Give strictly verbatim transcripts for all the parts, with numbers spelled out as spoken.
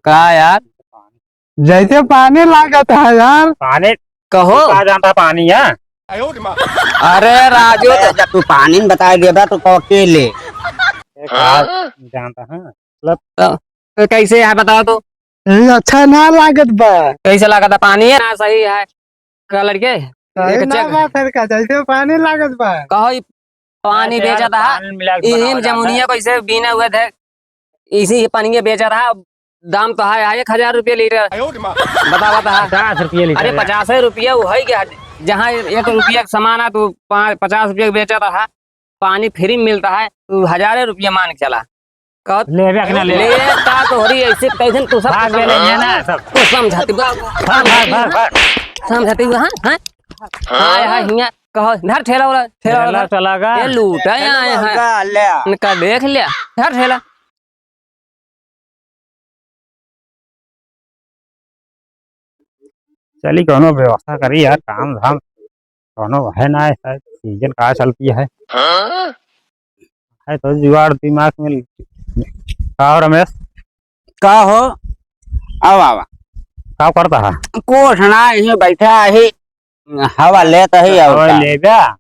का यार? जैसे पानी लागत है यार। पानी? कहो। का जानता पानी है? अरे राजू, अरे, जब तू पानी में बताए देबा तो कहो के ले। ए, का जानता है? मतलब तो, तो कैसे है बताओ तो? ये अच्छा ना लागत बा। कैसे लागत है? पानी है ना, सही है। का लड़के? सही एक ना चेक बा, फिर का जैसे पानी लागत बा। कहो ई पानी ऐसे यार, बेचत हा, पानी मिला के इही बनावल जाता जमुनिया है। कैसे बीने हुए थे, इसी ही पनिया बेचत हा, दाम तो है, है एक हजार रुपया लीटर। आयो रे माँ। बता, बता। पचास रुपया लीटर अरे, है। पचास रुपया वो है क्या? जहाँ एक रुपया का सामान है, तो पाँच, पचास रुपया का बेचत हा, पानी फ्री में मिलता है, तू हजारे रुपया मान के चला। कब लेबे के ना लेबे? लेता तो हो रही ऐसे, कैसे तू सब भाग ले, ले, ले ना सब। तू समझाती बा-, भाग, भाग, भाग, भाग। समझाती हुआ, हाँ? हाँ? हाँ, यहाँ, हियाँ, कहो, धर ठेला वाला, ठेला वाला ठेला धर। चला गा। ये लूटा है, आए हैं। ले। इनका देख लिया, धर ठेला। चली, कौनो व्यवस्था करी यार, काम धाम कौनो है ना, है सीजन का चलती है। हाँ? है तो जुगाड़ दिमाग में। का हो रमेश? का हो? आवा, आवा। का करता है? कुछ ना, यहीं बैठा है, हवा लेत है और हवा का। ले जा।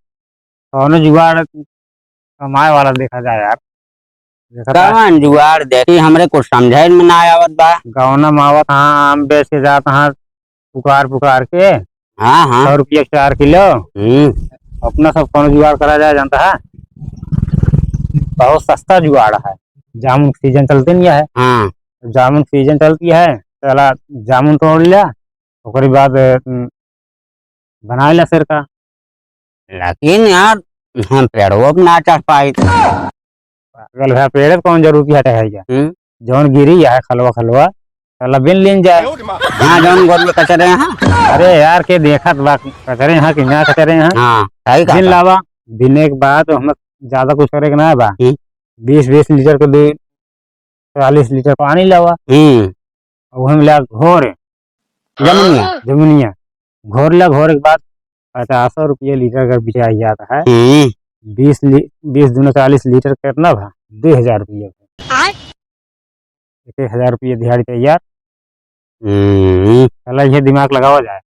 कौनो जुगाड़ कमाए वाला देखा जाए यार। देखा था? कवन जुगाड़ देखी, हमरे कुछ समझे में ना आवत बा। गौना में आवत हाँ, आम बेच के जात हाँ, पुकार पुकार के। हाँ, हाँ। सौ रुपया के चार किलो। हम्म। अपना सब कौनो जुगाड़ करा जाए, जानता है? बहुत सस्ता जुगाड़ है। जामुन के सीजन चलते नहीं है। हाँ। जामुन के सीजन चलती है, चला जामुन तोड़ लिया, ओकरे बाद, हम्म, बनाए ला सिरका। लेकिन यार, हम पेड़वो पे ना चढ़ पाई। पागल भया, पेड़ पे कौन जरूरत हटे है क्या? हम्म। जौन गिरी है खलवा खलवा, साला बिन लीन जाए। हाँ, जौन गोर में कचरे हैं। अरे यार, के देखत बा कचरे हैं कि ना कचरे हैं? हाँ, सही कहा बिन था। लावा, बिने के बाद हमें ज्यादा कुछ करे के ना बा। हम्म। बीस बीस लीटर के दे, चालीस लीटर पानी लावा। हम्म। और वही मिला घोर जमुनिया। जमुनिया। घोर ला, घोर के बाद पचासो रुपया लीटर अगर बिचाई जाता है, हम्म। बीस ली-, बीस दूना चालीस लीटर कितना भा? दो हजार रुपया। आय। एक एक हजार रुपया दिहाड़ी तैयार। हम्म। चला, ये दिमाग लगावा जाए।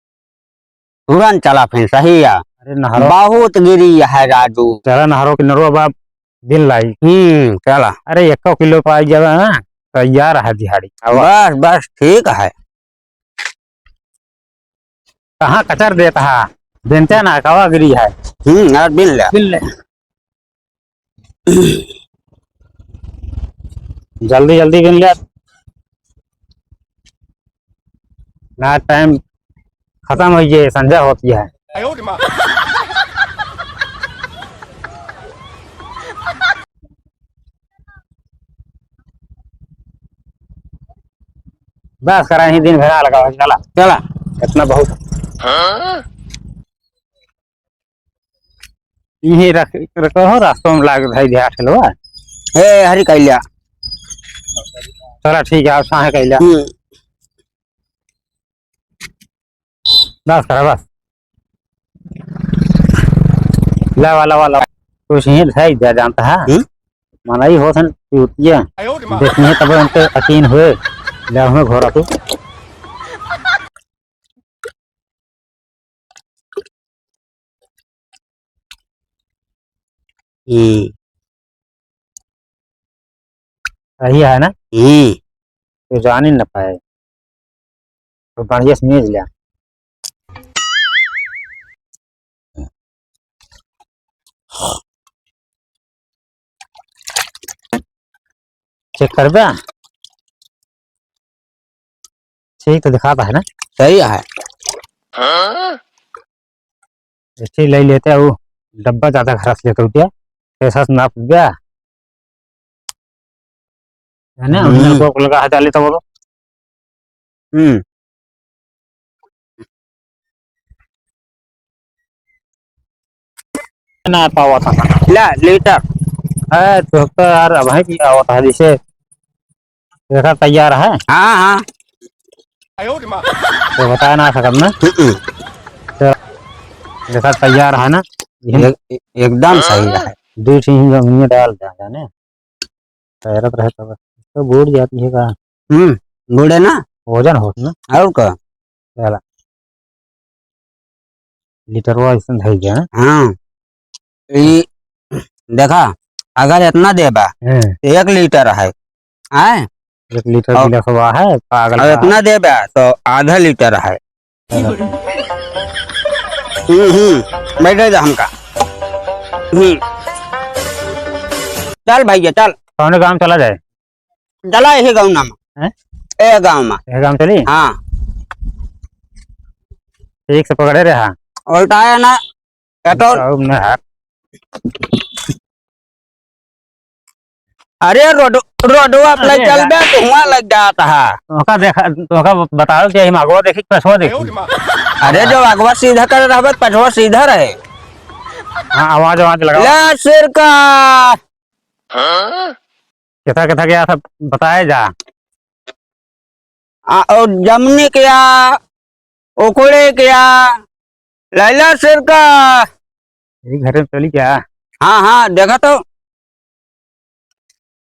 तुरंत चला फिर, सही है। अरे नहरो। बहुत गिरी है राजू। चला नहरो किनरवा बा, बिन लाई। हम्म, चला। अरे एको किलो पाई जावे ना, तैयार है दिहाड़ी। बस, बस, ठीक है। कहाँ कचर देता है? बिनते ना, कवा गिरी है। हम्म, यार बिन ले। बिन ले। जल्दी जल्दी बिन ले। ना टाइम खतम होइ गया, संझा होती है। बस करा, यही दिन भर लगा, चला। चला। इतना बहुत। यही रख, रखो हो, रास्ता में लाग भाई, ध्यान से लो। ए, हरी कैल्या। चला, ठीक है, आप साहे कैल्या। हम्म। बस करा, बस। ला, वाला, वाला। कुछ ही है, जा जानता है। हम्म? मनाई हो सन, चूतिया। देखिए, तब उनके यकीन हुए। ले, हमें घोड़ा तू। हम्म। सही है ना? हम्म। तो जान ही न पाए। तो बढ़िया से मीज लिया। चेक करबे? ठीक तो दिखाता है ना? सही है। ठीक ले लेते हैं, वो डब्बा ज्यादा खराब से लेकर उठिया, पैसा से नाप गया। है ना? हम्म। उन्हें को लगा है, डाले तो बोलो। हम्म। ना पावा था। ला, लीटर। है, तो, तो यार, अब है कि आवत है, जैसे देखा तैयार है? हाँ, हाँ। तो बताया ना सकत ना। हम्म। तो देखा तैयार है ना? ये एक-, एकदम सही है। दो तीन जमीन में डाल दे, जाने। तैरत रहे तब तो बूड़ जाती है का? हम्म। गुड़े ना? वजन होत ना। और का? चला। लीटरवा ऐसन धइ गया। हाँ। ई देखा, अगर इतना देबा, हम्म। तो एक लीटर है। आए? एक लीटर और, गिलासवा है, पागल और बा। इतना देबा, तो आधा लीटर है। चलो। हम्म, हम्म, बैठे जा हमका। हम्म। चल भैया, चल। कौन गाँव चला जाए? चला यही गाँव नाम। हैं? ए गाँव में। यही गाँव चली? हाँ। ठीक से पकड़े रहा। उल्टा है ना, पेट्रोल। साहब ने हाथ। अरे रोड, रोडवा पे अरे चल यार। बे, धुआं लग जाता है। तोका देखा, तोका बताओ कि हम अगवा देखी, पछवा देखी। अरे जो अगवा सीधा कर रहा है, पछवा सीधा रहे। हाँ, आवाज, आवाज लगाओ। ले सिर का। हाँ? किथा, किथा गया था, बताए जा। आ, और जमनी क्या, उखड़े क्या, लैला सिरका। यही घर में चली क्या? हाँ, हाँ, देखा तो।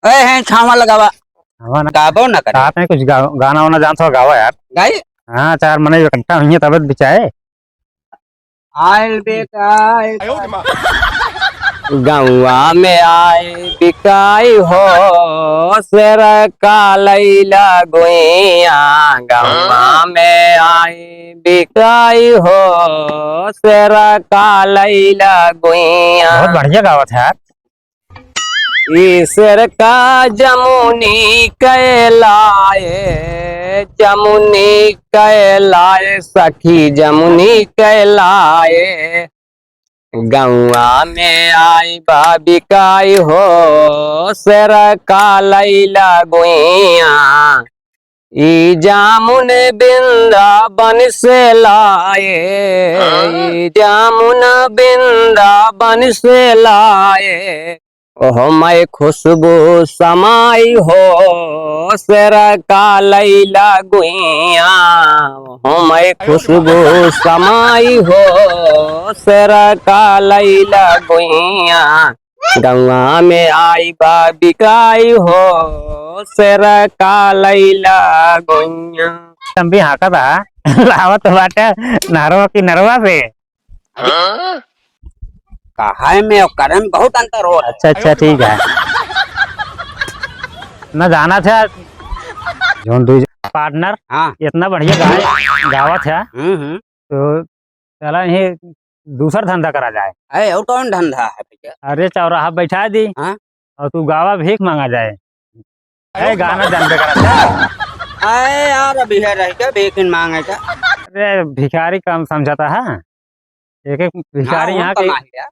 ए, हैं, छावा लगावा। छावा ना। गाबो ना करे। साथ में कुछ गा-, गाना वाना जानत हो, गावा यार। गाई? हाँ, चार मनई इकट्ठा हुई हैं, तब बिचाए। आइल बिकाई। गौवा में आई बिकाई हो, शेर का लैला गुइया। गौवा में आई बिकाई हो, शेर का लैला गुइया। बहुत बढ़िया गावत है यार। ईश्वर का जमुनी कहलाए, जमुनी कहलाए, सखी जमुनी कहलाए। गौवा में आई बा बिकाई हो, शेर का लैला गुइया। ई जामुन वृंदावन से लाए, हाँ? ई जामुन वृंदावन से लाए, ओह मैं खुशबू समाई हो, शेर का लैला गुइया, ओह मैं खुशबू समाई हो, शेर का लैला गुइया। गौवा में आई बा बिकाई हो, शेर का लैला गुइया। तम भी हाँका था, लावत बाटे नहरवा की नरवा से। हाँ? कहाए में और करे में बहुत अंतर हो रहा है। अच्छा, अच्छा, ठीक है। ना जाना था, जोन दू पार्टनर, हाँ। इतना बढ़िया गाय गावत है। हम्म, हम्म। तो चला, यही दूसर धंधा करा जाए। अरे, और कौन धंधा है भैया? अरे, चौराहा बैठा दी। हाँ? और तू गावा, भीख मांगा जाए। अरे, अरे, गाना जानबे करत है। अरे यार, अभी है रह के भीख मांगे का? अरे, भिखारी काम समझता है। एक एक भिखारी हाँ, यहाँ के कमाई है।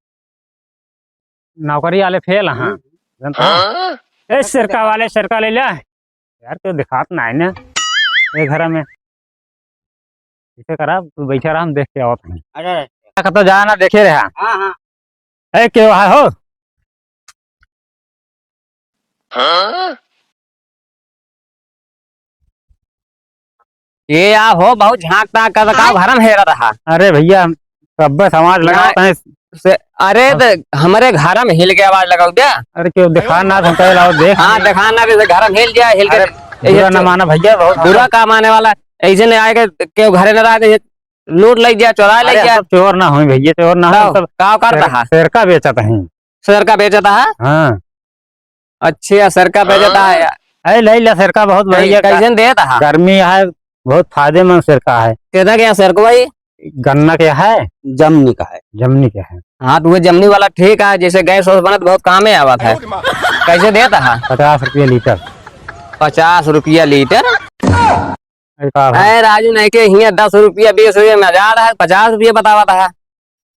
नौकरी वाले फेल हैं, हम्म। जानता है? हाँ? ए, सिरका वाले, सिरका ले ले। यार, क्यों दिखात ना है ना ये घर में? इसे करा, तू बैठे रहा, हम देख के आवत हैं। अरे। कतो जा ना, देखे रहा। हाँ, हाँ। ए, के वहाँ हो? हाँ? ये या हो, बहुत झांक ताक कर का हाँ? घर में हेरा रहा। अरे भैया, हम सब समाज ना, लगावत हैं। से, अरे, हाँ। तो हमरे घर में हिल के आवाज लगाओ क्या? अरे, क्यों दिखा ना, हम कहे लाओ देख। हाँ, दिखा ना, जैसे घर में हिल जाए, हिल के अरे, बुरा ऐसे ना माना भैया, बहुत बुरा का माने वाला, ऐसे नहीं आएगा, क्यों घरे न रह के लूट ले जा, चोरा ले अरे, जा। सब चोर ना होई भैया, चोर ना होई, तब सब का करता शेर-, है? शेर का बेचत हैं। शेर का बेचत है? हाँ। अच्छा, शेर का बेचत है यार। अरे, ले ले, शेर का बहुत बढ़िया। कैसन देत है? गर्मी है, बहुत फायदेमंद शेर का है। केतना के है शेर को भाई? गन्ना के है। जमनी का है। जमनी के है। हाँ, तो वो जमनी वाला ठीक है, जैसे गैस वैस बनत बहुत कामे आवत है। कैसे देत है? पचास रुपया लीटर। पचास रुपया लीटर? अरे का भाई? अरे राजू, नहीं के हियाँ दस रुपया, बीस रुपया में हजार है, पचास रुपया बतावत है।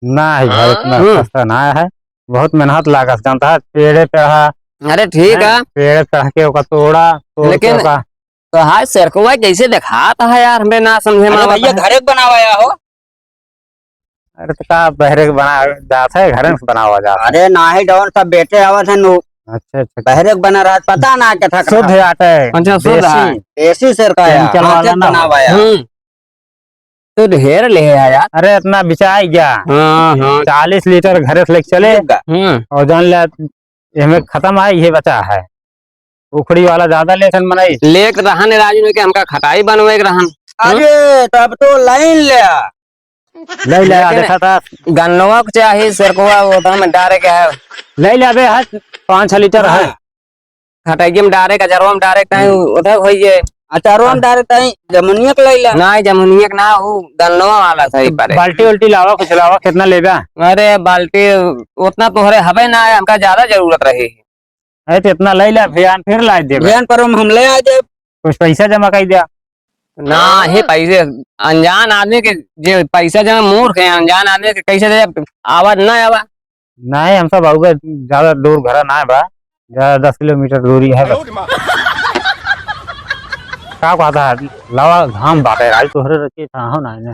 ना है भाई, इतना हम्म। सस्ता ना है, बहुत मेहनत लागत, जानता है, पेड़े पे रहा। अरे ठीक हैं, है। पेड़े पे रह के ओका तोड़ा, तोड़ के लेकिन ओका तो हाँ, शेरकवा कैसे देखात है यार, हमें ना समझे में अरे आवत भैया, है। घरे के बनावा या हो। अरे तो का बहरे के बना जात है, घरे में बनावा जात है। अरे नाही, डॉन सब बेचे आवत है नु। अच्छा, अच्छा। बहरे के बना रहा, पता ना के था शुद्ध कहाँ। आटे। अच्छा, शुद्ध देसी। है। देसी शेरका है, chemical हाथे वाला ना बनावा हो। या। हम्म। तो ढेर ले आया यार। अरे इतना बिचाई गया। हाँ, हाँ। चालीस लीटर घरे से लेके चले। ठीक बा। हम्म। और जान ले, एमे खतम है, ये बचा है। उखड़ी वाला ज्यादा लेसन मनई। लेत रहन राजू ने कि हमका खटाई बनवे के रहन। अरे, तब तो लाइन ले आ। ले ले आ, लेकिन देखा था। गन्नवा के चाही, सेरकवा वो तो हम डारे के है। ले ले अबे, हट, पाँच छह लीटर है। हाँ। खटाई में डारे के, अचरवा में डारे के, ताई उधर होई जे। अचरवा में डारे ताई जमुनिया के ले ले। ना, जमुनिया के ना, वो गन्नवा वाला सही पड़े। बाल्टी उल्टी लावा, कुछ लावा, कितना लेबा? अरे, बाल्टी उतना तोहरे हवे ना, हमका ज्यादा जरूरत रही। अरे, तो इतना ले ले, भियान फिर ला देबे। भियान पर हम, हम ले आ जाए। कुछ पैसा जमा कर दिया। ना, हे पैसे, अनजान आदमी के जे पैसा जमा, मूर्ख है, अनजान आदमी के कैसे दे, आवा ना आवा। नहीं, हम सब आउगे, ज्यादा दूर घर ना बा, ज्यादा दस किलोमीटर दूरी है बस। का कहता है, लावा घाम बाटे, राज तोहरे रखे छाहो ना है।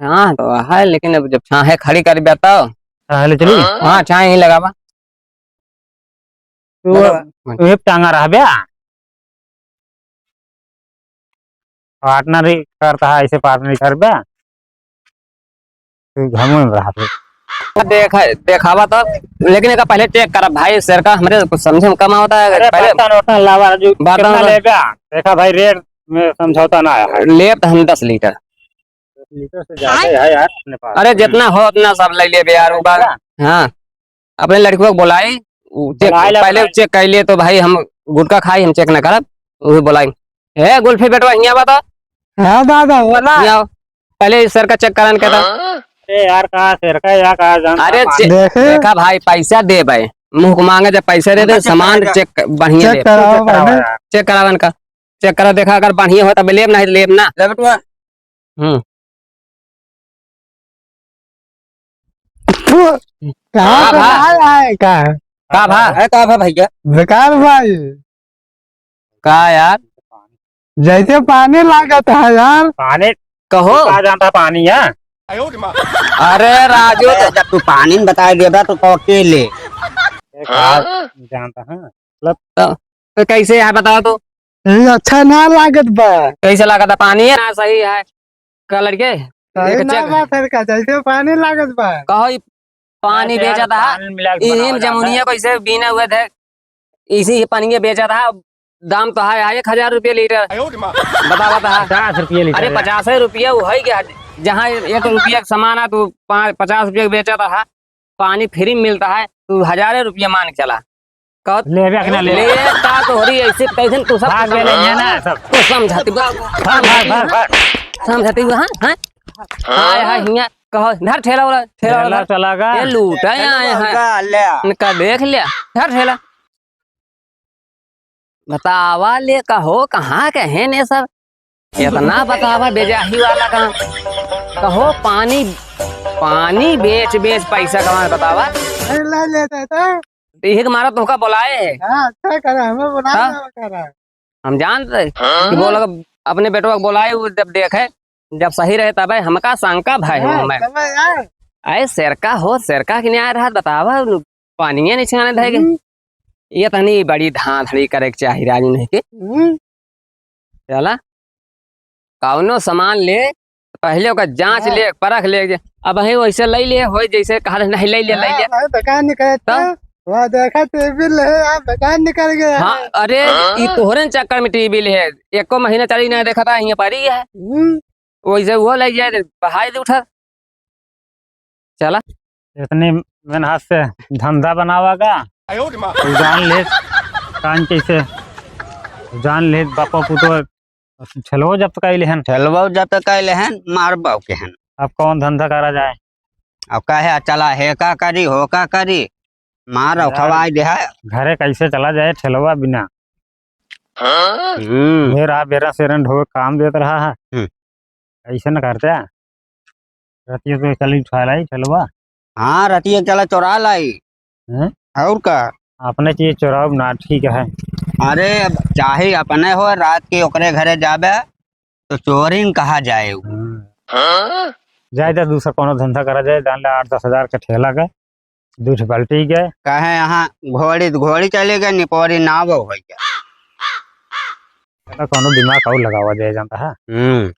हाँ, तो है, लेकिन अब जब छाहे खड़ी कर बेटा। छाहे ले चली? हाँ, छाहे ही लगावा। तू लगावा। तू टांगा रहबे? पार्टनर ही करता है, ऐसे पार्टनर ही करबे? तू घमंड रहा तू। देखा, देखावा तो, लेकिन एका पहले चेक करा भाई, सेरका हमरे कुछ समझे में कम आवता है। अरे, पहले बर्तन वर्तन लावा, राजू, बर्तन कितना वर्तन। लेबे? देखा भाई, रेट में समझौता ना है। लेब तो हम दस लीटर। दस लीटर से ज्यादा है यार अपने पास। अरे, जितना हो उतना सब ले लेबे यार, उ बात। हाँ, अपने लड़कवा को बोलाई, उ चेक, बुलाए ला, पहले बुलाए। चेक कर लिए तो भाई, हम गुटखा खाई, हम चेक ना करब, उहे बोलाई। ए, गुल्फी बेटवा, हियाँ बता। हाँ दादा, बोला। हियाँ आओ। पहले इस सेरका चेक करन के था। अरे यार, का सेरका या का जान अरे, का चे-, देखे? देखा भाई, पैसा दे भाई, मुँह को मांगे जब पैसा दे दे, उनका चेक सामान करेगा। चेक क-, बढ़िया चेक दे। कराओ चेक कराओ पहले। यार। चेक कराओ इनका, चेक कराओ, देखा अगर बढ़िया हो तब लेब, नहीं लेब ना। ले बेटवा। हम्म। फु, कहाँ का से भा? लाया है का? का भा? है का भा भैया? बेकार भाई। का यार? जैसे पानी लागत है यार। पानी? कहो। का जानता पानी है? अरे राजू, अरे, जब तू पानी में बताए देबा तो कहो के ले। ए, का जानता है? मतलब तो, तो कैसे है बताओ तो? ये अच्छा ना लागत बा। कैसे लागत है? पानी है ना, सही है। का लड़के? सही एक ना चेक बा, फिर का जैसे पानी लागत बा। कहो ई पानी अरे यार, बेचत हा, पानी मिला के इही में बनावल जाता जमुनिया है। कैसे बीने हुए थे, इसी ही पानी बेचत हा, दाम तो है, है एक हजार रुपये लीटर। बतावा तो हा। पचास रुपये लीटर अरे, है। पचास रुपये वो है क्या? जहाँ एक रुपये का सामान है, तो पाँच, पचास रुपये बेचत हा, पानी फ्री में मिलता है, तू हजारे रुपये मान के चला। कब? लेबे कि ना लेबे? लेता तो हो रही ऐसे, कैसे तू सब भाग समझ-, गए ना, सब। तू समझाती हुआ। भाग, भाग, भाग, भाग। समझाती हुआ, हाँ? हाँ? हाँ, हाँ, हियाँ कहो, धर ठेला वाला, ठेला वाला ठेला धर। चला गा। ये लूटा ठेला आए हैं। वाला ले आ। इनका देख लिया, धर ठेला। बतावा ले, कहो, कहाँ के हैं ने सब? इतना बतावा बेजाही वाला काम। कहो, पानी, पानी बेच, बेच पैसा कमाए, बतावा। अरे, ले लेते तो। तो यही के मारा तोहका बोलाए है। हाँ, अच्छा करा, हमें बना हाँ? देवा करा। हम जानते हैं कि हाँ? बोला, अपने बेटवा को बोलाए, वो जब देखे, जब सही रहे तबे हमका शंका भय हो हाँ, हमें। तबे यार। अरे सेरका हो, सेरका के न्याय रहा, बतावा, पानिये नहीं छियाने धैगे। हम्म। ये तनी बड़ी धांधली करे के चाही राजू नहीं के। हम्म। चला, कौनो सामान ले, पहले ओकर जाँच हाँ। ले, परख ले। अब है वैसे ले ले, होई जैसे कहा नहीं ले ले, ले हाँ, ले। भाई, दुकान निकल तब? तो, वहाँ देखा टीवी ले, आप दुकान निकल गया हाँ, है। अरे, हाँ? ई तोहरे चक्कर में टीवी ले, एको महीना चली ना देखा था, हियाँ पड़ी है। हम्म। वैसे वो ले जाए, बहाई दे उठा। चला। इतनी मेहनत से धंधा बनावा का। आयो रे माँ। तू जान ले, कान कैसे, जान ले, बापा पुतो ठेलवो जब्त कइले हन। ठेलवो जब्त कइले हन, मारबो के हन। अब कौन धंधा करा जाए? अब कहे, चला, हे का करी, हो का करी, मार और यार, खवाई दे है। घरे कैसे चला जाए ठेलवा बिना? हाँ? हम्म। मेरा बेरा सेरन ढोवे काम देत रहा है। हम्म। ऐसे न करते हैं। रतिया तो चली उठा लाई ठेलवा। हाँ, रतिया चला चोरा लाई। हैं? और का? अपने चीज चोराव ना ठीक है। अरे, अब चाहे अपने हो, रात के ओकरे घरे जाबे, तो चोरी न कहा जाए उ। हाँ। हाँ? जाए दे, दूसरा कोनो धंधा करा जाए, जान ले आठ दस हजार के ठेला के, दू ठे बाल्टी के। काहे यहाँ घोड़ी, घोड़ी चली गई, निपोरी नाव हो गया। तो कोनो दिमाग और लगावा जाए जानता है। हम्म।